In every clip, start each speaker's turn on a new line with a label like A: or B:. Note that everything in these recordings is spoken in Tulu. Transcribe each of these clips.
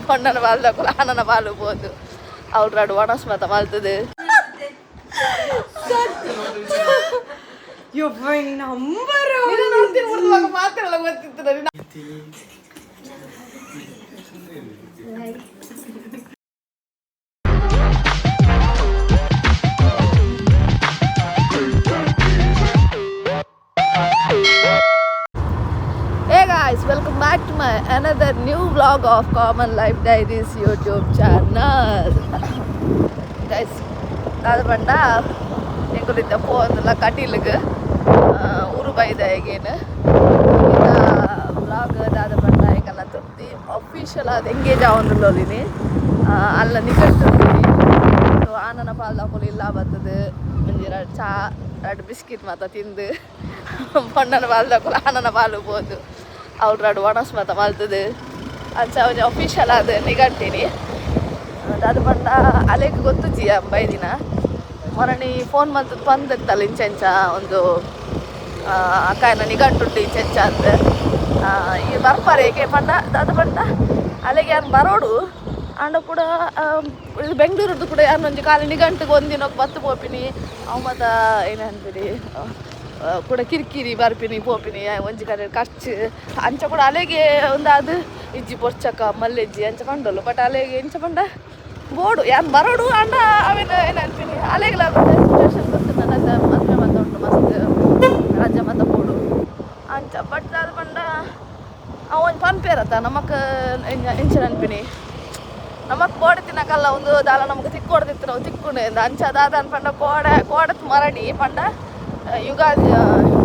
A: ಪೊಣ್ಣನ ಬಾಲ್ದಕ್ಕೂ ಆನನ ಬಾಲು ಬೋದು ಅವ್ರು ರಡು ಒಣಸ್ ಮಾತ ಮಲ್ತದು.
B: ಯವ್ವ, ನಂಬರ್.
A: ಮಾತೆಲ್ಲ ಗೊತ್ತಿತ್ತು ನನಗೆ. Hey guys, welcome back to my another new vlog of Common Life Diaries YouTube channel. Guys, ದಾದ ಪಂಡ ಎಂಕುಲಿದ್ದ ಪೋಂದಲ್ಲ ಕಟೀಲಿಗೆ ಊರು ಬೈದ ಹೇಗೇನು ವ್ಲಾಗ್. ದಾದ ಪಂಡ ಎಂಕಲ್ಲ ತೃಪ್ತಿ ಅಫಿಷಿಯಲ್ ಆದ್ ಎಂಗೇಜ್ ಆವೊಂದುಲ್ಲೊಲಿನಿ, ಅಲ್ಲ ನಿಗಟ್ಟುಂದಿನಿ. ಸೊ ಆನನ ಪಾಲ್ದಾಕುಲು ಇಲ್ಲ ಬರ್ತದೆ. ಒಂಜಿ ರಡ್ಡ್ ಚಾ, ರಡ್ಡ್ ಬಿಸ್ಕಿಟ್ ಮಾತ ತಿಂದು ಪೊಣ್ಣನ ಪಾಲ್ದಾಕುಲು ಆನನ ಪಾಲು ಪೋದು ಅವ್ರು ರಡ್ಡ್ ಒಣಸ್ ಮಾತ ಮಲ್ತದು. ಅಂಚ ಒಂಜಿ ಅಫಿಷಿಯಲ್ ಆದ್ ನಿಗಟ್ಟಿನಿ. ದಾದ ಪಂಡ ಅಲೆಗ್ ಗೊತ್ತುಜ್ಜಿ ಬೈದಿನ. ಮೊರಣಿ ಫೋನ್ ಮಲ್ತದ್ ಪಂದಿತ್ತಲ್ಲ, ಇಂಚ ಒಂದು ಅಕ್ಕ ನಿಗಂಟುಂಡು ಇಂಚ ಅಂತ. ಈ ಬರ್ಪಾರೆ ಏಕೆ ಪಂಡ, ದಾದ ಪಂಡ ಅಲೆಗೆ ಯಾರು ಬರೋಡು ಆಂಡ ಕೂಡ ಇದು ಬೆಂಗಳೂರದ್ದು ಕೂಡ ಯಾರು ಒಂಜಿ ಖಾಲಿ ನಿಗಂಟಿಗೆ ಒಂದಿನ ಬತ್ತು ಪೋಪಿನಿ. ಅವು ಮತ ಏನಂತೀರಿ, ಕೂಡ ಕಿರಿಕಿರಿ, ಬರ್ಪಿನಿ ಪೋಪಿನಿ, ಒಂಜಿ ಕಡೆ ಖರ್ಚು ಅಂಚ ಕೂಡ ಅಲೆಗೆ ಒಂದು ಅದು ಇಜ್ಜಿ ಪೊರ್ಚಕ ಮಲ್ಲೆಜ್ಜಿ ಅಂಚ ಪಂಡೊಲು. ಬಟ್ ಅಲೆಗೆ ಎಂಚ ಪಂಡ ಬೋಡು ಯಾನ್ ಬರೋಡು. ಅಂಡ ಅವೇನು ಏನನ್ಪಿನಿ, ಅಲೆಗ್ಲ ಸಿಚುವೇಶನ್ ಗೊತ್ತು. ನನ್ನ ಮದುವೆ ಮತ್ತ ಉಂಟು, ಮಸ್ತ್ ರಜೆ ಮತ್ತ ಬೋಡು ಅಂಚ. ಬಟ್ ಅದು ಪಂಡ ಅವ ಒಂಜಿ ಪನ್ಪೇರತ್ತ ನಮಕ್ ಎಂಚ ಅನ್ಪಿನಿ, ನಮಕ್ ಕೋಡೆ ತಿನ್ನಕಲ್ಲ ಒಂದು ದಾಲ ನಮಕ್ ತಿಕ್ಕೋಡ್ದಿತ್ತು, ನಾವು ತಿಕ್ಕೊಂಡು ಅಂಚ. ದಾದ ಪಂಡ ಕೋಡೆ ಕೋಡತ್ ಮರಣಿ ಪಂಡ ಯುಗಾದಿ,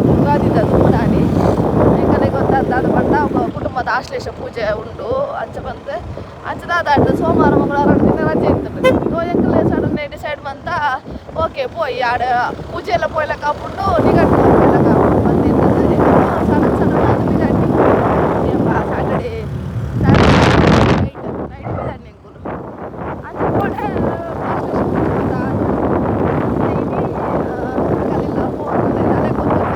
A: ಯುಗಾದಿದ ದುಮ್ಮನಾನಿ ಎಂಕಲೆ ಗೊತ್ತಾದ ಪಂಡ ಕುಟುಂಬದ ಆಶ್ಲೇಷ ಪೂಜೆ ಉಂಡು ಅಂಚ ಬಂದು. ಅಂಚ ದಾದ ಆಯ್ತು, ಸೋಮವಾರ ಮಂಗಳವಾರ ದಿನ ರಜೆ ಇತ್ತು. ಸೊ ಎಂಕಲೆ ಸಡನ್ ಡಿಸೈಡ್ ಬಂತ, ಓಕೆ ಪೋಯಿ ಆಡ ಪೂಜೆ ಎಲ್ಲ ಪೋಯ್ಲಕ್ಕ ಆಪುಂಡು, ನಿಗಂಟು ಪೋಯ್ಲಕ್ಕ ಆಪುಂಡು ಬಂದು. ಸಡನ್ ಸಡನ್ ಅದು ಬಿದಾಡಿ Saturday night night ಬಿದಾಡಿ ಎಂಕುಲು ಅಂಚ ಕೋಡೆ ಆಶ್ಲೇಷ ಪೂಜೆ ಮಾತ ಆದ್. ಇನಿ ಕಲಿಲ್ಲ ಫೋನ್ ಅಲೆ ಗೊತ್ತಿಲ್ಲ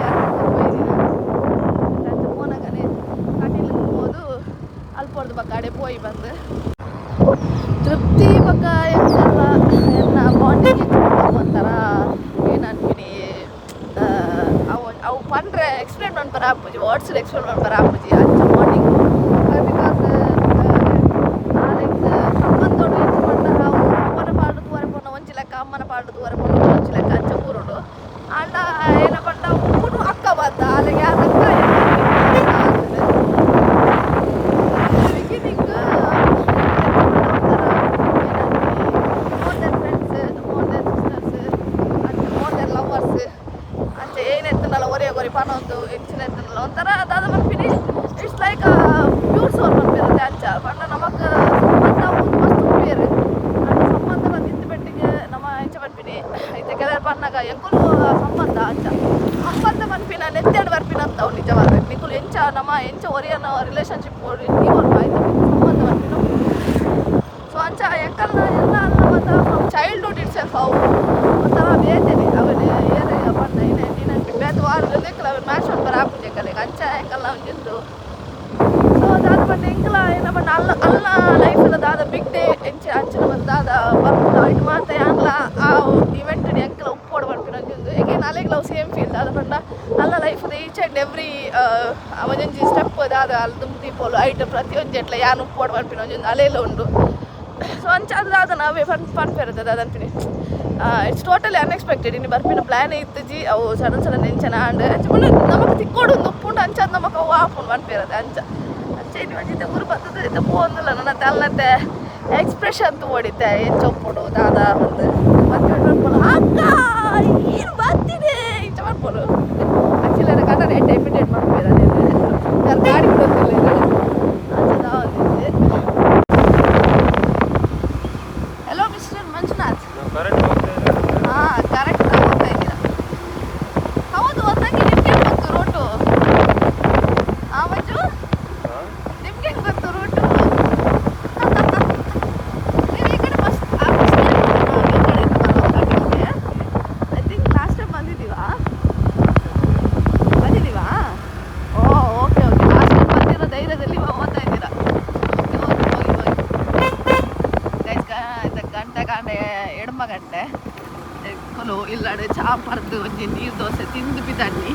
A: ಅಂಚ ಪೋನಗನೆ ಕಟೀಲ್ ಪೋದು ಅಲ್ಪೊರ್ದು ಬಕ್ಕ ಅಡೆ ಪೋಯಿ ಬಂದು. ತೃಪ್ತಿ ಬೊಕ್ಕ ಎಂಕಲ್ಲ ಎನ್ನ ಬಾಂಡಿಂಗ್ ಒಂಥರ ಏನನ್ಪಿನಿ, ಅವು ಅವು ಪಂಡ್ರೆ ಎಕ್ಸ್ಪ್ಲೇನ್ ಮನ್ಪರ ಆಪುಜಿ, ವರ್ಡ್ಸ್ ಎಕ್ಸ್ಪ್ಲೇನ್ ಮನ್ಪರ ಆಪುಜಿ ಅಂಚ ಬಾಂಡಿಂಗ್. Because ಆಲೆಗ್ ಸಂಬಂಧೊಡು ಎಂಚ ಪಂಡ, ಅವು ಅಪ್ಪನ ಪಾಲ್ಡ್ ತೂವರೆ ಪೋನ ಒಂಜಿ ಲೆಕ್ಕ, ಅಮ್ಮನ ಪಾಲ್ಡ್ ತೂವರೆ ಪೋನ ಒಂಜಿ ಲೆಕ್ಕ ಅಂಚ ಪೂರುಂಡು. ಆಂಡ ಏನ ಪಂಡ ಉಪ್ಪುನು ಅಕ್ಕ ಬತ್ತ ಆಲೆಗ್ ಯಾರ್ ಅಕ್ಕ beginning more than friends, more than sisters, ಅಂಚ more than lovers ಅಂಚ ಏನೆತ್ತನಲ್ಲ ಒರೆಯ ಗೊರಿ ಪನೊಂದು ಎಂಚಿನ ಎತ್ತನಲ್ಲ ಒಂಥರ ದಾದ ಪನ್ಪಿನಿ, it's like pure ಸೋಲ್ ಪನ್ಪಿರುತ್ತೆ ಅಂಚ. ಪಂಡ ನಮಕ್ ಸಂಬಂಧ ಒಂದು ಮಸ್ತ್ ಉಪ್ಪೇರು. ಅಂಡ ಸಂಬಂಧ ಬಂದಿತ್ತು ಬೆಟ್ಟಿಗೆ ನಮ್ಮ ಎಂಚ ಪನ್ಪಿನಿ, ಇತ್ತೆ ಕೆಲವರು ಪನ್ನಾಗ ಎಂಕುಲು ಸಂಬಂಧ ಅಂಚ ಸಂಬಂಧ ಪನ್ಪಿನ ನೆತ್ತೆಡ್ ಬರ್ಪಿನ ಅಂತ ಅವು ನಿಜವಾದ ನಿಕುಲು ಎಂಚ ನಮ್ಮ ಎಂಚ ಒರಿಯನ ರಿಲೇಶನ್ಶಿಪ್ ನೀವು ಆಯ್ತು ಸಂಬಂಧ ಪನ್ಪಿನ. ಸೊ ಅಂಚ ಎಂಕಲ್ನ ಎಲ್ಲ ಅಲ್ಲ ಮತ್ತ from childhood it self ಅವು ಒಂಥರ ಬೇತೆನೆ. ಅವನ ಏನ ಪಂಡ ಏನೇ ಬೇತೆ ವಾರ ಅವನ್ ಮ್ಯಾಚ್ ಮನ್ಪರ ಆಪುಜಿ ಎಂಕಲೆಗ್ ಅಂಚ ಎಂಕಲ್ನ ಒಂಜಿಂದು. ಸೊ ದಾದ ಪಂಡ ಎಂಕಲ ಏನ ಪಂಡ ಅಲ್ಲ ಅಲ್ಲ ಲೈಫ್ ದಾದ ಬಿಗ್ ಡೇ ಎಂಚ ಅಂಚಿನ ಬಂದು ದಾದ ಬರ್ಪುಂಡು ಐಟ್ ಮಾತ ಯಾನ್ಲ ಆ ಇವೆಂಟ್ ಎಂಕಲ ಉಪ್ಪೋಡು ಪನ್ಪಿನ ಒಂಜೊಂದು. ಎಗೇನ್ ಅಲೆಗ್ಲ ಅವು ಸೇಮ್ ಫೀಲ್. ದಾದ ಪಂಡ ಅಲ್ಲ life each and every ಒಂಜೊಂಜಿ step ದಾದ ಅಲ್ಲಿ ದುಂಬು ದೀಪೋಲು ಐಟ್ ಪ್ರತಿಯೊಂಜಿ ಎಟ್ಲ ಯಾನ್ ಉಪ್ಪೋಡು ಪನ್ಪಿನ ಒಂಜೊಂದು ಅಲೆಲ ಉಂಡು. ಸೊ ಅಂಚ ಅದು ದಾದ ನಾವೇ ಫನ್ ಫನ್ ದಾದ ಅನ್ಪಿನಿ, it's totally unexpected. ಇನ್ನು ಬರ್ಪಿನ ಪ್ಲಾನ್ ಇತ್ತುಜಿ. ಅವು ಸಡನ್ ಸಡನ್ ಎಂಚನ ಆಂಡ್ ಅಂಚ ಪಂಡ ನಮಕ್ ತಿಕ್ಕೋಡು ಒಂದು ಉಪ್ಪುಂಡು ಅಂಚ ಅದು ನಮಕ್ ಅವು ಆಪುಂಡು ಪನ್ಪಿರತ್ತೆ ಅಂಚ. ಅಂಚ ಇನ್ನು ಒಂಜಿತೆ ಊರು ಬರ್ತದೆ ಇತ್ತೆ ಪೋಂದಿಲ್ಲ. ನನ್ನ ತಲ್ಲತ್ತೆ ಎಕ್ಸ್ಪ್ರೆಷನ್ ತೋಡಿತ್ತೆ ಎಂಚ ಉಪ್ಪುಂಡು ದಾದ ಒಂದು ಮತ್ತೆ ಪನ್ಪೊಲು, ಅಕ್ಕ ಏನು ಬರ್ತಿದೆ ಇಂಚ ಪನ್ಪೊಲು. ಆಕ್ಚುಲಿ ನನ್ನ ಕನ್ನಡ ಎಡ್ಡೆ ಇಮಿಟೇಟ್ ಮಾಡ್ಬೇಡ, ಯಾರು ಗಾಡಿ ಗೊತ್ತಿಲ್ಲ ಇದು ಅಂಚ ದಾವಂದಿದ್ದೆ. Hello mister Manjunath.
C: Correct ಹೋಗ್ತಾ ಇದ್ದೀರಾ?
A: ಹಾ, ಕರೆಕ್ಟ್ ಹೋಗ್ತಾ ಇದ್ದೀರಾ. ಹೌದು, ಒಂದಂಗೆ ನಿಮ್ಗೆ ಗೊತ್ತು ರೂಟು? ಆ ಮಂಜು, ನಿಮ್ಗೆ ಗೊತ್ತು ರೂಟು? ನೀವು ಈ ಕಡೆ ಫಸ್ಟ್ ಫಸ್ಟ್ ಕಡೆ I think last time ಬಂದಿದ್ದೀವಾ? ಬಂದಿದ್ದೀವಾ? ಓ okay okay, last time. ಇಲ್ಲಡೆ ಚಾ ಪರ್ದು ಒಂಜಿ ನೀರು ದೋಸೆ ತಿಂದು ಬಿದ್ದಾಡ್ನಿ.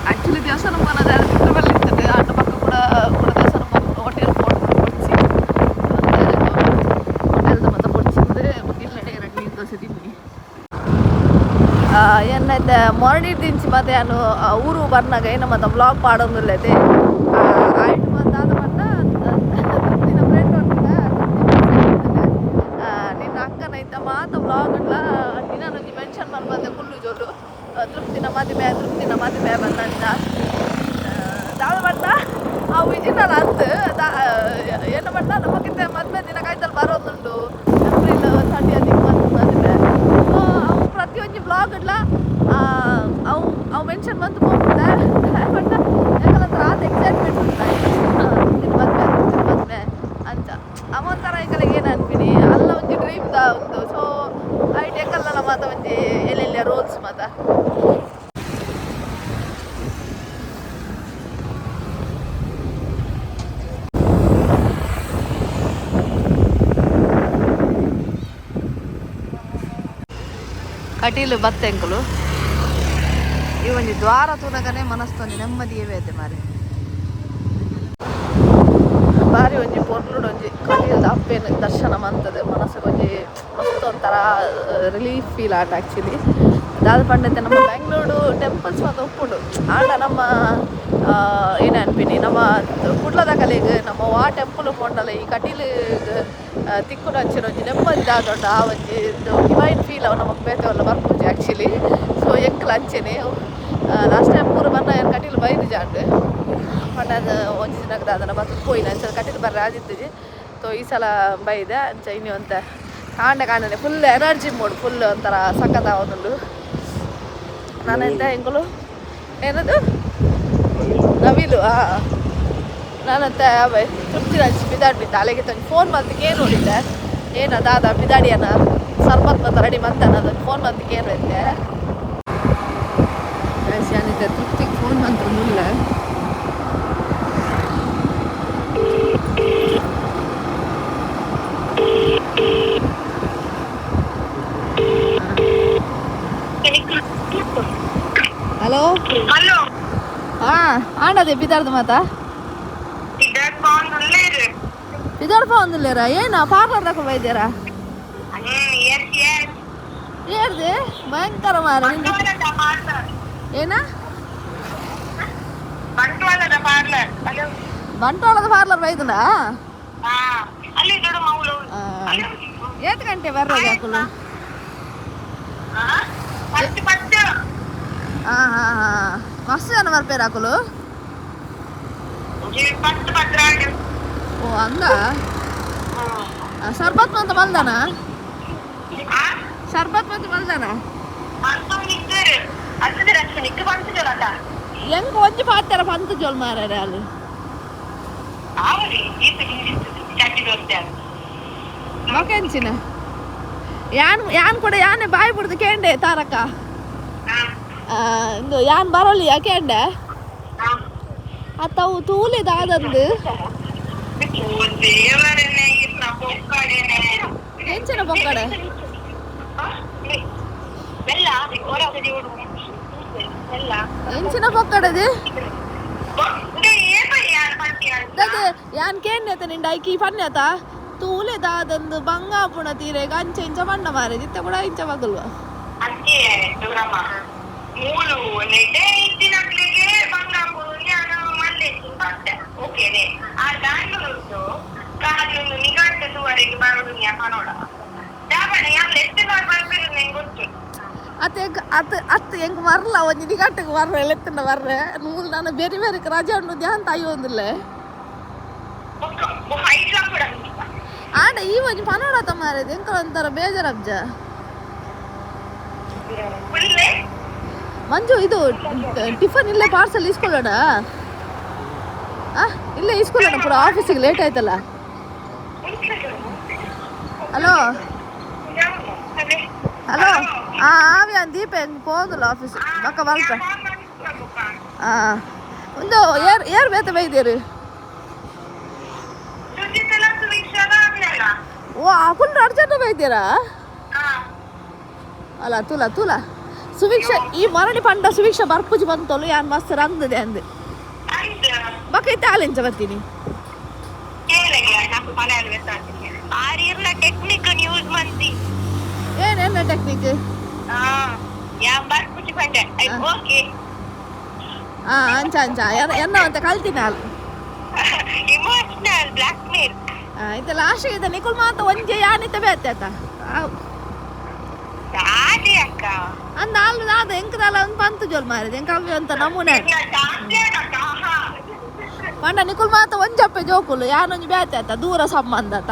A: ಆ್ಯಕ್ಚುಲಿ ದೇವಸ್ಥಾನ ಮನದ ತಿಂದ್ರೆ ಇರ್ತದೆ ಅಣ್ಣ ಪಕ್ಕ ಕೂಡ ಕೂಡ ದೇವಸ್ಥಾನ ಹೋಟೆಲ್ ಕೊಡ್ಸಿ ಹೋಟೆಲ್ದ ಮತ್ತೆ ಕೊಡ್ಸಿದ್ರೆ ಇಲ್ಲಡೆ ಎರಡು ನೀರು ದೋಸೆ ತಿನ್ನಿ. ಏನೈತೆ ಮೊರಡಿ ದಿಂಚಿ ಮತ್ತೆ ನಾನು ಊರು ಬರ್ನಾಗ ಏನು ಮತ್ತೆ ವ್ಲಾಗ್ ಪಾಡೊಂದಿಲ್ಲೈತೆ ಆಯ್ತು. ಮತ್ತೆ ಅದು ಪಂಡ ನಿನ್ನ ಫ್ರೆಂಡ್ ಉಂಟು ನಿನ್ನ ಅಕ್ಕನೈತ ಮಾತ ವ್ಲಾಗ್ ನಿನ್ನೊಂಜಿ ಮೆನ್ಷನ್ ಮಲ್ಪಂದೆ ಕುಲ್ಲು ಜೋಲು ತೃಪ್ತಿನ ಮದುವೆ ತೃಪ್ತಿನ ಮದುವೆ ಬಂದಂತ ದಾದ ಪಂಡ ಅವು ಇಜಿನಲ್ಲ ಅಂತ ಏನು ಪಂಡ ನಮಗಿಂತ ಮದುವೆ ದಿನ ಕಾಯ್ತಲ್ಲಿ ಬರೋದುಂಟು ಏಪ್ರಿಲ್ 30 ಮದುವೆ. ಸೊ ಅವು ಪ್ರತಿಯೊಂದು ವ್ಲಾಗ್ ಇಡ್ಲ ಅವು ಅವು ಮೆನ್ಷನ್ ಬಂತು ಹೋಗ್ತದೆ ಪಂಡ ಯಾಕಂದ್ರೆ ಆತ ಎಕ್ಸೈಟ್ಮೆಂಟ್ ಉಂಟು ಮದುವೆ ಮದುವೆ ಅಂತ ಅವೊಂಥರ ಎಂಕಲಿಗೆ ಏನು ಅನ್ಪಿನಿ ಅಲ್ಲ ಒಂಜಿ ಡ್ರೀಮ್ ದ ಉಂದು. ಸೊ ಐಟ್ ಎಂಕಲ್ಲ ಮಾತ ಒಂಜಿ ಎಲ್ಲೆಲ್ಲ ರೋಲ್ಸ್ ಮಾತ. ಕಟೀಲು ಬತ್ತೆಂಕುಲು ಈ ಒಂಜಿ ದ್ವಾರ ತೂನಗನೆ ಮನಸ್ತೊಂಜಿ ನೆಮ್ಮದಿಯೇ ಬೇತೆ ಮಾರೆ. ಬಾರಿ ಒಂಜಿ ಪೊರ್ಲುಡು ಒಂಜಿ ಕಟೀಲ್ದ ಅಪ್ಪೆನ ದರ್ಶನ ಮಂತದೆ ಮನಸ್ಸಿಗೆ ಒಂಜಿ ಮಸ್ತ್ ಒಂಥರ ರಿಲೀಫ್ ಫೀಲ್ ಆಟ. ಆ್ಯಕ್ಚುಲಿ ದಾದ ಪಂಡತೆ ನಮ್ಮ ಬೆಂಗಳೂರು ಟೆಂಪಲ್ಸ್ ಮಾತ ಉಪ್ಪುಂಡು ಆಂಡ ನಮ್ಮ ಏನು ಅನ್ಪಿನಿ ನಮ್ಮ ಕುಡ್ಲದ ಕಲೆಗ್ ನಮ್ಮ ವಾ ಟೆಂಪಲ್ ಪೋಂಡಲ ಈ ಕಟೀಲು ತಿಕ್ಕುನ ಅಂಚಿನ ಒಂಜಿ ನೆಮ್ಮದಿ ದಾದೊಂಡ ಆ ಒಂಜಿ ಡಿವೈನ್ ಫೀಲ್ ಅವು ನಮಕ್ ಬೇತೆ ಒಲ್ಲ ಬರ್ಪುಜಿ ಆ್ಯಕ್ಚುಲಿ. ಸೊ ಎಂಕ್ಲ ಅಂಚೆನೆ ಲಾಸ್ಟ್ ಟೈಮ್ ಪೂರ ಬನ್ನ ಏನು ಕಟೀಲು ಬೈದು ಜಾಂಡ್ ಪಂಡ ಅದು ಒಂಜಿ ದಿನಕ್ಕೆ ದಾದನ ಬತ್ತು ಪೋಯಿನ ಅಂಚ ಕಟೀಲು ಬರ್ರೆ ಆದಿತ್ತುಜಿ. ಸೊ ಈ ಸಲ ಬೈದೆ ಅಂಚ ಇನಿ ಒಂತೆ ಕಾಂಡ ಕಾಂಡನೆ ಫುಲ್ ಎನರ್ಜಿ ಮೋಡ್ ಫುಲ್ ಒಂಥರ ಸಖತ್ ಆವೊಂದುಂಡು. ನಾನೆಂತ ಎಂಕುಲು ಏನದು ನವಿಲು ನಾನಂತ ತೃಪ್ತಿ ಹಚ್ಚಿ ಬಿದಾಡ್ ಬಿದ್ದ ಅಲ್ಲಿಗೆ ತಂದು ಫೋನ್ ಮಂತಿಗೆ ಏನು ನೋಡಿದ್ದೆ ಏನ ದಾದ ಬಿದಾಡಿಯನ ಸರ್ಬತ್ ಮತ್ತೆ ರೆಡಿ ಮಂತಾನ ಅದನ್ನು ಫೋನ್ ಮಂತಿಗೆ ಏನು ಐತೆ ಏನಿದೆ ತೃಪ್ತಿಗೆ ಫೋನ್ ಮಂತ್ರ ಮುಲ್ಲ. ಹಲೋ.
B: ಹಲೋ.
A: ಹಾ ಆಂಡದೆ ಬಿದಾರ್ದು ಮಾತಾ. ಬಿದಾರ್ಪ ಒಂದಿಲ್ಲೇರಾ ಏನ ಪಾರ್ಲರ್ ತಗೊಂಡು ಬೈದ್ಯಾರಾ?
B: S S.
A: ಹೇಳ್ದೆ ಭಯಂಕರ ಮಾರ
B: ಬಂಟ್ವಾಳದ ಪಾರ್ಲರ್.
A: ಏನ?
B: ಬಂಟ್ವಾಳದ ಪಾರ್ಲರ್. ಹಲೋ.
A: ಬಂಟ್ವಾಳದ ಪಾರ್ಲರ್ ಬೈದನಾ?
B: ಹಾ ಅಲ್ಲಿ ದೊಡ್ಡ ಮೌಲು.
A: ಏತ್ ಗಂಟೆ ಬರ್ರೋದು ಅಕುಲು?
B: ಪತ್ತು ಪತ್ತು.
A: ಹಾ ಹಾ ಹಾ ಮಸ್ತ್ ಜನ ಬರ್ಪೇರ ಅಕುಲು?
B: ಪತ್ತು ಪತ್ರ.
A: ಓ ಅಂದ ಸರ್ಬತ್ ಮಂತ ಮಲ್ದಾನ? ಸರ್ಬತ್ ಮಂತ ಮಲ್ದಾನ? ಹೆಂಗ್ ಒಂಜಿ ಪಾತ್ಯಾರ ಪಂತ ಜೋಲ್ ಮಾರಾರೆ ಅಲ್ಲಿ. ಮಕೆಂಚಿನ ಯಾನ್ ಯಾನ್ ಕೂಡ ಯಾನೆ ಬಾಯಿ ಬಿಡ್ದು ಕೇಂಡೆ ತಾರಕ ಇಂದು ಯಾನ್ ಬರೋಲಿ ಕೇಂಡೆ ಅತ್ತವು ತೂಲೆ ದಾದಂದು ಎಂಚಿನ ಪೊಕ್ಕಡೆ ಎಂಚಿನ ಪೊಕ್ಕಡೆದು ಯಾನ್ ಕೇಂಡೆ ನಿಂಡ ಐಕಿ ಪನ್ಯತ ತೂಲೆ ದಾದಂದು ಬಂಗಾಪುಣ ತೀರೆ ಅಂಚೆ ಇಂಚ ಬಣ್ಣ ಮಾರೆ ಇತ್ತ ಕೂಡ ಇಂಚ ಬಗಲ್ವ.
B: ಮೂಲು ನೆಡ್ಡೆ ಇತ್ತಿನಕ್ಲೆಗೆ ಬಂಗಾಪುರು ನಾನು ಮಲ್ಲೆ ಓಕೆನೆ ಆ ಬ್ಯಾಂಗ್ಳೂರ್ದು ಕಾಲಿ ಒಂದು ನಿಘಂಟು ತುವರೆಗೆ ಬರೋದು ಪನೋಡ ದಾಬಣ ಯಾನ್ ಎತ್ತಿನಾರ್ ಬರ್ಪಿರು ನಿಂಗೆ ಗೊತ್ತು.
A: ಅತ್ತೆ ಅತ್ ಅತ್ ಎಂಕ್ ಮರ್ಲ ಒಂಜಿ ನಿಘಂಟುಗ್ ಬರ್ರೆ ಲೆತ್ತಂಡ ಬರ್ರೆ ನೂಲು ನಾನು ಬೇರೆ ಬೇರೆ ರಜೆ ಉಂಡು ಧ್ಯಾನ್ ತಾಯಿ ಒಂದಿಲ್ಲ.
B: ಐಟ್ಲ ಕೂಡ.
A: ಆಂಡ ಈ ಒಂಜಿ ಪನೋಡ ಮಾರೇದು ಎಂಕಲ್ ಒಂಥರ ಬೇಜಾರಬ್ಜ.
B: ಫುಲ್ಲೇ.
A: ಮಂಜು ಇದು ಟಿಫನ್ ಇಲ್ಲೇ ಪಾರ್ಸಲ್ ಇಸ್ಕೊಳ್ಳೋಣ ಆ ಇಲ್ಲೇ ಇಸ್ಕೊಳ್ಳೋಣ ಪೂರ ಆಫೀಸಿಗೆ ಲೇಟ್ ಆಯ್ತಲ್ಲ. ಹಲೋ ಹಲೋ ಆ ಆವ್ಯ ದೀಪ ಹೆಂಗ್ ಪೋಂದುಲ್ಲ ಆಫೀಸ್ ಬಕ್ಕ ಬಲ್ಪ ಆ ಒಂದು ಏರ್ ಏರ್ ಬೇತ ಬೈದೇರು. ಓ ಅಕುಲ್ ಅರ್ಜೆಂಟ್ ಬೈದ್ದೀರಾ? ಅಲ್ಲ ತುಲ ತುಲ ಸುವೀಕ್ಷ ಈ ಮರಣಿ ಪಂಡ ಸುವೀಕ್ಷ ಬರ್ಪುಜಿ ಬಂತೋಲು ಯಾನ್ ಮಸ್ತ್ ರಂದದೆ ಅಂದ್.
B: ಅಂದ್.
A: ಬೊಕ ಇತ್ತೆ ಆಲೆಂಚ ಬತ್ತೀನಿ.
B: ಕೇಳಗೆ నాకు ಮನೆಯಲ್ಲಿ ಗೊತ್ತಾಗ್ತದೆ ಆರ್ ಇರ್ನ ಟೆಕ್ನಿಕ್ ಯೂಸ್ ಮಂತಿ.
A: ಏನ್ ಟೆಕ್ನಿಕ್?
B: ಹಾ, ಯಾ ಬರ್ಪುಜಿ ಪಂಡೆ. ಓಕೆ.
A: ಹಾ, ಅಂಚ ಅಂಚ ಎನ್ನ ಅಂತ ಕಲ್ತಿನ ಅಲ್.
B: Emotional black mail.
A: ಇತ್ತೆ ಲಾಸ್ಟ್ ಇದೆ ನಿಕುಲ್ ಮಾತ ಒಂಜೆ ಯಾನಿತ ಬೇತೆ ಆತ.
B: ಅದೇ ಅಕ್ಕ.
A: ಅಂದ ಅಲ್ ದಾದ ಎಂಕದಾಲ ಒಂದು ಪಂತು ಜೋಲ್ ಮಾರಿದೆ ಎಂಕ ಅವ್ಯ ಅಂತ ನಮೂನೆ. ಪಂಡ ನಿಕುಲ್ ಮಾತ ಒಂಜಪ್ಪೆ ಜೋಕುಲು ಯಾನೊಂಜಿ ಬೇತೆ ಆತ ದೂರ ಸಂಬಂಧ ಆತ.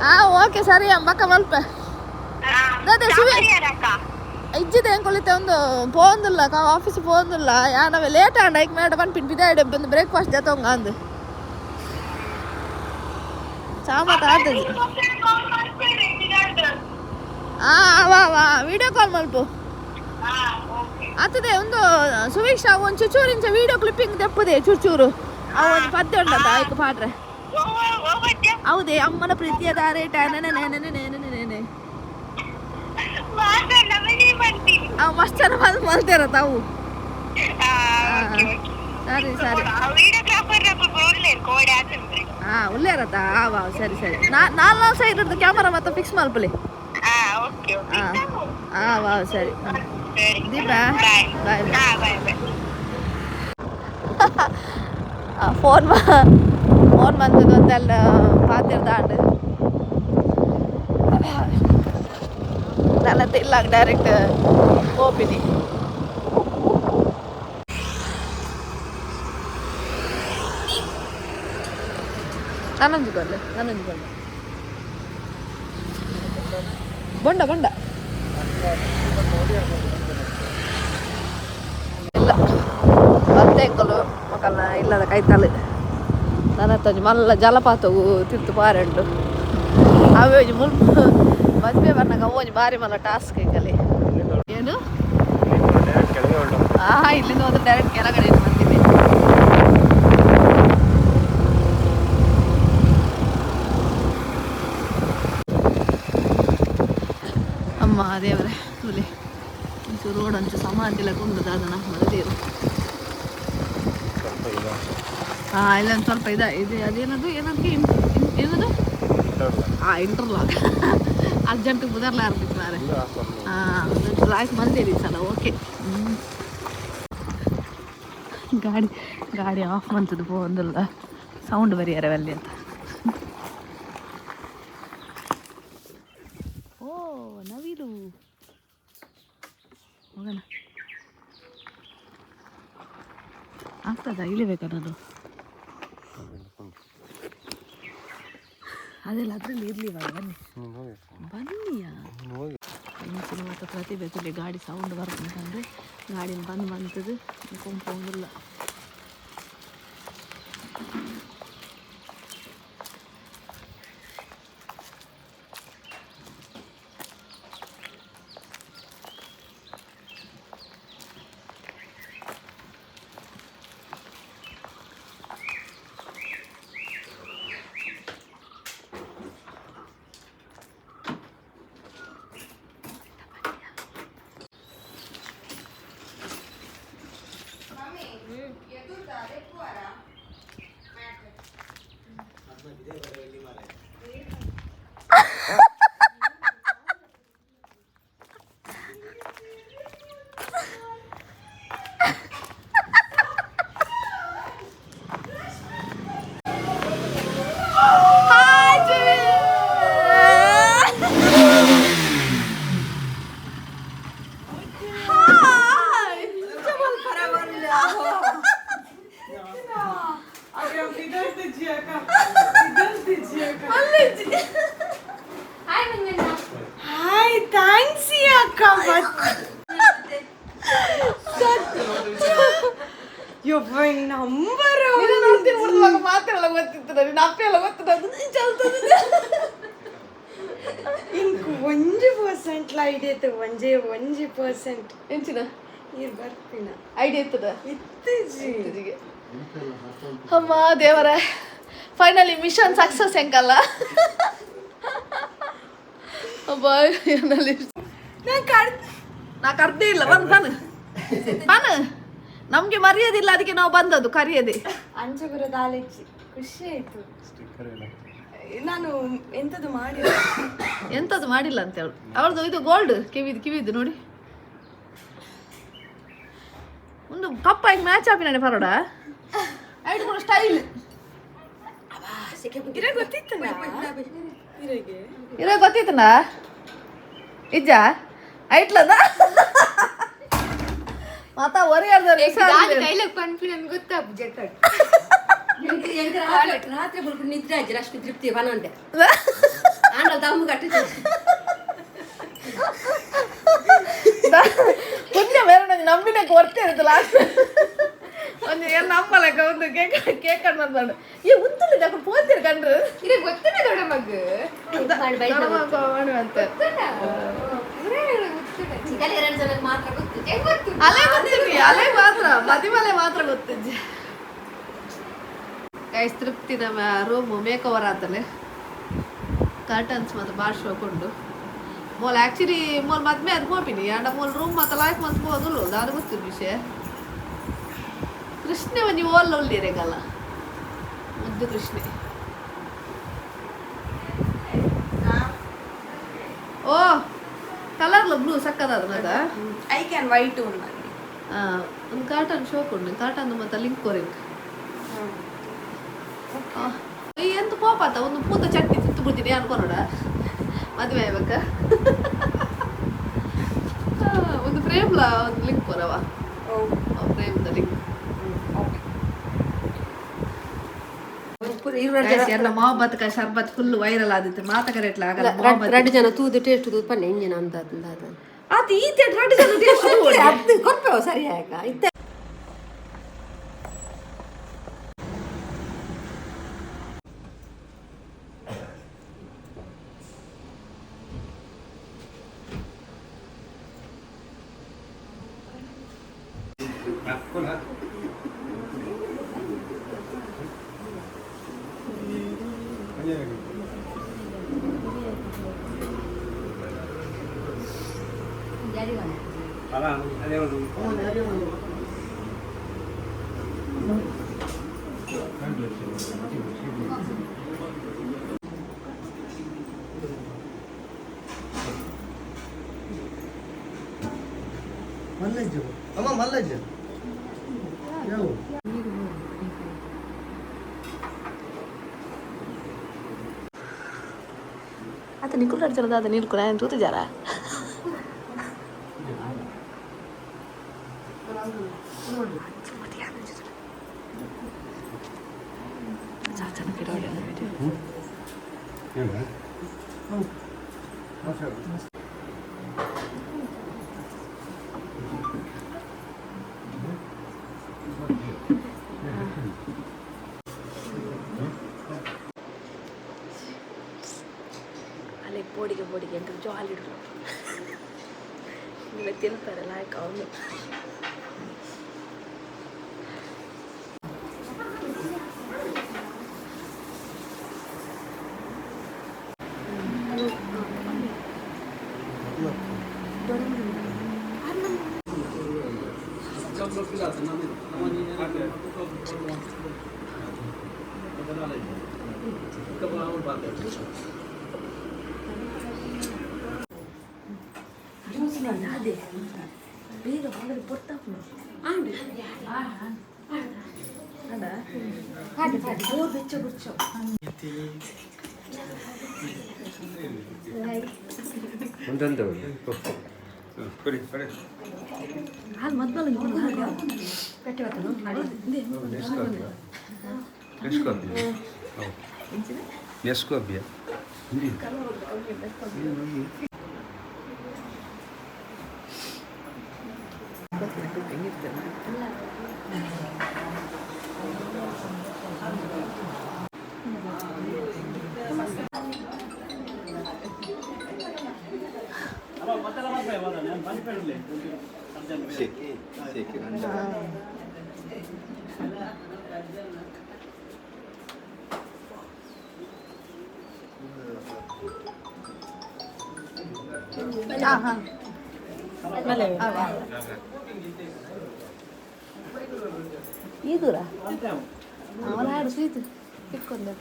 A: ಹಾ, ಓಕೆ, ಸರಿ ಬಕ್ಕ ಮಲ್ಪೆ. ದಾದೆ ಸುವಿ ಇಜ್ಜಿದೆ ಎಂಕೊಲಿತೆ ಒಂದು ಪೋಂದಿಲ್ಲ ಆಫೀಸ್ ಪೋಂದಿಲ್ಲ ಯಾನವೆ ಲೇಟ್ ಆಂಡ ಐಕ್ ಮೇಡ ಪನ್ಪಿನ್ ಬಿದಾಯ್ಡೆ ಬಂದು ಬ್ರೇಕ್ಫಾಸ್ಟ್ ಜೊತೆ ಅಂದು ಚಾಮತ ಆತದೆ. ಆ ವಾ ವಾ, ವಿಡಿಯೋ ಕಾಲ್ ಮಲ್ಪು ಆತದೆ. ಒಂದು ಸುವೀಕ್ಷ ಒಂದು ಚುಚೂರು ಇಂಚ ವಿಡಿಯೋ ಕ್ಲಿಪ್ಪಿಂಗ್ ತೆಪ್ಪುದೆ ಚೂರು ಆ ಒಂದು ಪದ್ಯ ಉಂಟದ ಐಕ್ ಪಾಟ್ರೆ. ಹೌದೇ, ಅಮ್ಮನ ಪ್ರೀತಿಯ ದಾರೆ. ಅವು ಮಸ್ತ್ ಜನ ಬಂದು ಮಲ್ತೇರ ತಾವು. ಸರಿ ಸರಿ. ಹಾ, ಉಳ್ಳೇರತ್ತ. ಆ ವಾ, ಸರಿ ಸರಿ. ನಾಲ್ ಸೈಡ್ ಕ್ಯಾಮರಾ ಮತ್ತೆ ಫಿಕ್ಸ್ ಮಲ್ಪಲಿ. ಹಾ ವಾ, ಸರಿ ದೀಪ, ಬಾಯ್.
B: ಬಾಯ್.
A: ಫೋನ್ ಫೋನ್ ಬಂತದ್ದು ಅಂತೆಲ್ಲ ಪಾತಿರ್ದಾಂಡ್ ನನ್ನ ಇಲ್ಲ ಡೈರೆಕ್ಟ್ ಹೋಪಿನಿ. ನಾನೊಂದು ಕೊಡ್ಲೆ, ನಾನೊಂದು ಕೊಡ್ಲೆ. ಬೊಂಡ ಬೊಂಡ ಇಲ್ಲ ಬತ್ತೆಂಕಲು ಮಕ್ಕಳ ಇಲ್ಲದ ಕೈತಲು ನನ್ನ ಒಂಜಿ ಮಲ್ಲ ಜಲಪಾತವು ತಿರ್ತು ಪಾರೆಂಡು. ಅವೇ ಒಂಜಿ ಮುಲ್ಪ ಮದ್ವೆ ಬರ್ನಾಗ ಅವು ಒಂಜಿ ಬಾರಿ ಮಲ್ಲ ಟಾಸ್ಕ್ ಎಂಕಲೆ. ಏನು? ಆ ಇಲ್ಲಿಂದ ಹೋದ್ರೆ ಡೈರೆಕ್ಟ್ ಕೆಳಗಡೆ ಬಂದಿದೆ. ಅಮ್ಮ ದೇವರೇ, ತುಲೆ ಒಂಚೂರು ರೋಡ್ ಒಂಚೂರು ಸಮಾಧಿಲ್ಲ ಕುಂದು ದಾದನ ಮಲದೀರು. ಹಾಂ, ಇಲ್ಲೊಂದು ಸ್ವಲ್ಪ ಇದೆ ಇದೆ. ಅದೇನದು ಏನದಕ್ಕೆ ಏನದು? ಆ ಇಂಟರ್ಲಾಕ್ ಅರ್ಜೆಂಟ್ ಬುದರ್ಲ ಆರ್ಬಿತ್ತು ಮಾರೆ. ಹಾಂ, ಲಾಯ್ಕ್ ಮಂದೇರಿ ಸಲ. ಓಕೆ, ಗಾಡಿ ಗಾಡಿ ಆಫ್ ಮಂತದ್ದು ಪೋಂದಿಲ್ಲ ಸೌಂಡ್ ಬರಿಯಾರ ಅಲ್ಲಿ ಅಂತ. ಓ ನವಿಲು, ಹೋಗೋಣ. ಆಗ್ತದಾ? ಇಳಿಬೇಕಾ ನಾನು? ಅದೆಲ್ಲ ಅದರಲ್ಲಿ ಇರಲಿ ಇವಾಗ. ಬನ್ನಿ ಬನ್ನಿಯಾ. ಇಂಚಿನ ಮತ್ತು ಪ್ರತಿಭೆ ತುಲೆ. ಗಾಡಿ ಸೌಂಡ್ ಬರ್ತಂತಂದ್ರೆ ಗಾಡಿನ ಬಂದು ಬಂತದ್ದು ಕೊಂಪೊಂದಿಲ್ಲ.
C: ಹಾಯ್, thanks ಅಕ್ಕ. ಯಪ್ಪ, ನಂಬರ್.
A: ಮಾತೆಲ್ಲ ಗೊತ್ತಿತ್ತು ನನಗೆ, ಅಪ್ಪ ಎಲ್ಲ ಗೊತ್ತಿತ್ತು ಅದು.
C: ಇಂಕ್ 1% ಐಡಿಯಾ ಇತ್ತು, ಒಂಜೇ 1%.
A: ಎಂಚಿನ?
C: ನೀರು ಬರ್ಪಿನ.
A: ಐಡಿಯಾ ಇತ್ತದ.
C: ಇತ್ತೀಚಿ.
A: ಇತ್ತೀಚಿಗೆ. ಅಮ್ಮ ದೇವರೇ. ಫೈನಲಿ ಮಿಷನ್ ಸಕ್ಸಸ್ ಎಂಕಲ್ಲ. ಬಾಯ್.
C: ನಾನು ಕರ್
A: ನಾ ಕರ್ದೇ ಇಲ್ಲ. ಬಂದು ಬನ್ ಬನ್. ನಮ್ಗೆ ಮರ್ಯಾದಿಲ್ಲ, ಅದಕ್ಕೆ ನಾವು ಬಂದದ್ದು ಕರೆಯದೆ.
C: ಅಂಚಗುರ ದಾಲೆಜ್ಜಿ ಖುಷಿ ಆಯ್ತು. ನಾನು ಎಂತದು ಮಾಡಿಲ್ಲ.
A: ಎಂತದ್ದು ಮಾಡಿಲ್ಲ ಅಂತ ಹೇಳು. ಅವಳದು ಇದು ಗೋಲ್ಡ್ ಕಿವಿದು, ಕಿವಿದು ನೋಡಿ. ಒಂದು ಕಪ್ಪ ಹಿಂಗ್ ಮ್ಯಾಚ್ ಆಪಿನ ಪರೋಡ ಐಟ್ ಕೂಡ ಸ್ಟೈಲ್.
C: ಇರ ಗೊತ್ತಿತ್ತು ಇರಗೆ.
A: ಇರೋ ಗೊತ್ತಿತ್ತನಾ? ಇಜ್ಜ ಐಟ್ಲದ ಮಾತಾ ಒರಿ.
D: ಡೈಲಾಗ್ ಪನ್ಪಿ ನನ್ಗೆ ಗೊತ್ತಾಪು ಜಕ್ಕಟ್.
E: ರಾತ್ರಿ ಬುಲ್ಕು ನಿದ್ರೆ ಆಯ್ತು, ಅಷ್ಟು ತೃಪ್ತಿ ಬನಂಡೆ ಆಂಡಲ್ ದಮ್ಮು ಕಟ್ಟಿ.
A: ಪುಣ್ಯ ಬೇರೆ ನಂಗೆ ನಂಬಿನ ಕೊರತೆ ಇರುತ್ತೆ. ಲಾಸ್ಟ್ ಒಂಜಿ ಏನ್ ನಂಬಲಕ್ಕ ಒಂದು ಕೇಕ್ ಕೇಕ್ ಅಣ್ಣ ಈ ಉಂತುಲಿದೆ ಅక్కడ ಪೋತಿರ್ ಕಂಡ್ರು.
D: ಇರ ಗೊತ್ತನ ದೊಡ್ಡ ಮಗು.
A: ಅಂತ
E: ಎರಡು ಜನಕ್ಕೆ ಮಾತ್ರ ಗೊತ್ತು.
D: ಗೊತ್ತು.
A: ಅಲೆ ಗೊತ್ತಿರ್ಲಿ, ಅಲೆ ಮಾತ್ರ ಮದಿಮಲೆ ಮಾತ್ರ ಗೊತ್ತಿಜ್ಜಿ. ಗೈಸ್, ತೃಪ್ತಿ ನಮ್ಮ ರೂಮ್ ಮೇಕ್ ಓವರ್ ಆತಲೆ. ಕರ್ಟನ್ಸ್ ಮತ್ತು ಭಾಳ ಶೋಕುಂಡು. ಮೋಲ್ ಆ್ಯಕ್ಚುಲಿ ಮೋಲ್ ಮದ್ಮೆ ಅದು ಪೋಪಿನಿ ಅಂಡ ಮೋಲ್ ರೂಮ್ ಮಾತ ಲಾಯ್ಕ್ ಮಂತ್ ಪೋದುಲ್ಲು ದಾದ ಗೊತ್ತಿದ್ದು ವಿಷಯ. ಕೃಷ್ಣೆ ಒಂಜಿ ಓಲ್ಲ ಉಲ್ಲಿರೆಗಲ್ಲ ಮುದ್ದು ಕೃಷ್ಣೆ. ಓ ಕಲರ್ಲ ಬ್ಲೂ ಸಕ್ಕದಾದ ಮತ.
C: I can white ಉಂಡು.
A: ಒಂದು ಕಾಟನ್ ಶೋಕ್ ಉಂಡು, ಕಾಟನ್ ಮತ್ತೆ ಲಿಂಕ್ ಕೊರಿಂಗ್. ಈ ಎಂತ ಪೋಪಾತ ಒಂದು ಪೂತ ಚಟ್ನಿ ತಿತ್ತು ಬಿಡ್ತೀನಿ ಅನ್ಕೊನೋಡ ಮದುವೆ ಆಗ್ಬೇಕ. ಒಂದು ಫ್ರೇಮ್ಲ ಒಂದು ಲಿಂಕ್ ಕೊರವ. Frame link. ಎಲ್ಲ ಮೊಹಬ್ಬತ್ ಕಾ ಶರ್ಬತ್ ಫುಲ್ ವೈರಲ್ ಆದಿತ್ತು ಮಾತ ಕರೆಟ್ಲ ಆಗಲ್ಲ ಮೊಹಬ್ಬತ್.
E: ಎರಡು ಜನ ತೂದು ಟೇಸ್ಟ್ ತೂದು ಪನ್ನೆ ಇಂಜಿನ ಅಂತ ಅಂತ.
A: ಆತ ಈ ಎರಡು ಜನ ಟೇಸ್ಟ್.
E: ಅದು ಕೊರ್ಪೆವು ಸರಿ ಆಯ್ಕ ಇತ್ತೆ.
F: ಮಲ್ಲಜ್ಜು ಅಮ್ಮ ಮಲ್ಲಜ್ಜು ಯಾವ
A: ಆತ ನಿಕುಲ್ ಅಡ್ಚನದ ಅದ ನೀರು ಕೂಡ ತೂತಿಜಾರ. ಅಲ್ಲಿ ಬೋಡಿಗೆ ಬೋಡಿಗೆ ಅಂತ ಜಾಲಿ ಇಡ್ರು ನಿಮಗೆ ತಿಳ್ತಾರೆ ಲಾಯ್ಕ್ ಅವನು.
G: ಒಂದೊಂದು.
H: ಕೊಡಿ ಕೊಡಿ.
A: ಹಾಲು ಮದ್ಬಲ್ಲ.
H: ನೆಸ್ಕೋಬಿಯಾ ನೆಸ್ಕೋಬಿಯಾ.
G: ಶೆಕೆ ಶೆಕೆ.
A: ಈ ದೂರ ಅವನ ಹಾಡು ಸ್ವೀಟ್ ಇಕ್ಕೊಂದು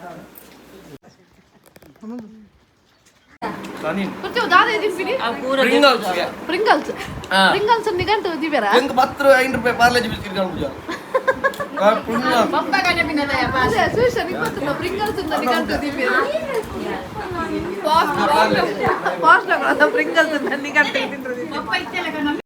A: ಕುರ್ಚಿ ದಾದ ತಿನ್ಪಿನಿ. Pringles, Pringles ನಿಗಂಟು ದಿಬೇರಾ?
F: ಎಂಕ್ 10 5 ರೂಪಾಯಿ ಪಾರ್ಲೇಜಿ ಬಿಸ್ಕಿಟ್ ಕಾಣ್ಪುಜ.
A: ಅದೇ ಸುರೇಶ, ನಿಂಗೆ ಗೊತ್ತುಂಟಾ ಪ್ರಿಂಗಲ್ಸ್ ನಿಗಂಟು ದಿಬೇರಾ? ಫಾಸ್ಟ್ ಪ್ರಿಂಗಲ್ಸ್ ನಿಗಂಟು ತಿಂದ್ರೆ.